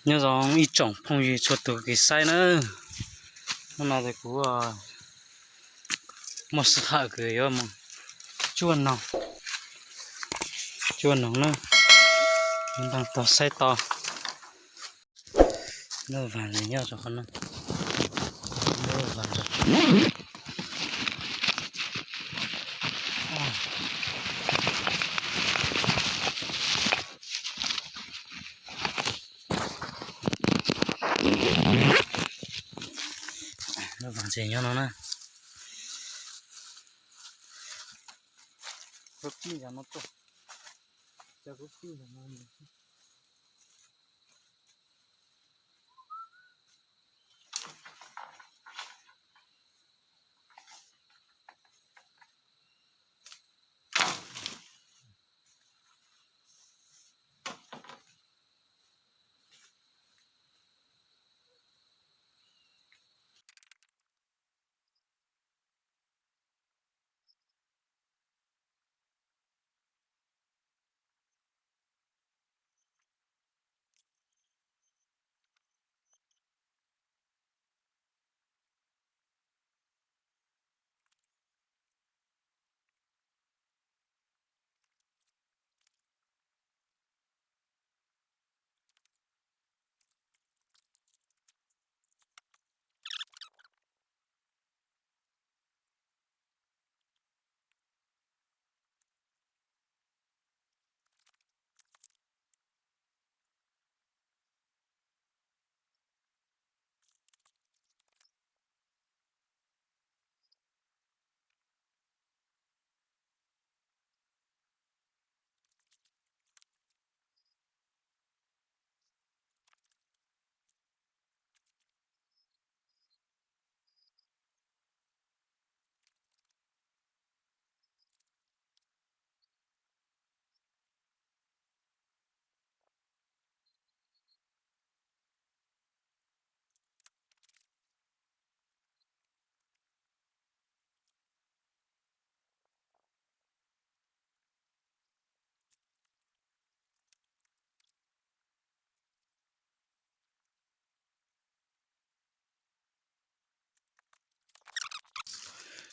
Nyob zoo ib tsoom phooj ywg txhua tus kev saib na, hnub no ces kuv muaj sij hawm kuv yuav mus cuaj noog, cuaj noog na, npaj tau saib tau. Lub vas nyob rau qhov no, lub vas. Lub vas ntses nyob no na.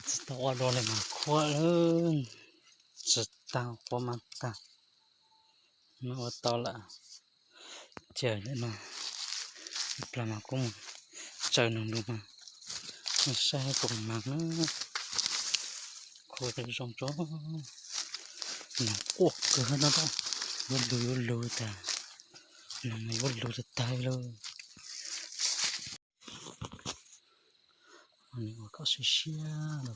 Tsis tau ua dua li mas khuab lawm, tsis tau khuab mas tag. No ua tau lawm, ces no plag mas kuv mus tsaws noog lus mas, nej saib puas mag na. Khuab zoo tso, noog quaj kawg no, yuav lug yuav lug tag, noog yuav lug tag tag lawm. Ua kom siab siab.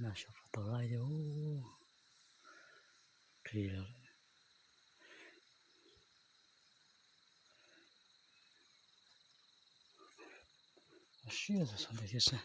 Mas xyov puas tau laij thiab. Plig lawm. Siab xav xav ntawd thiab sas.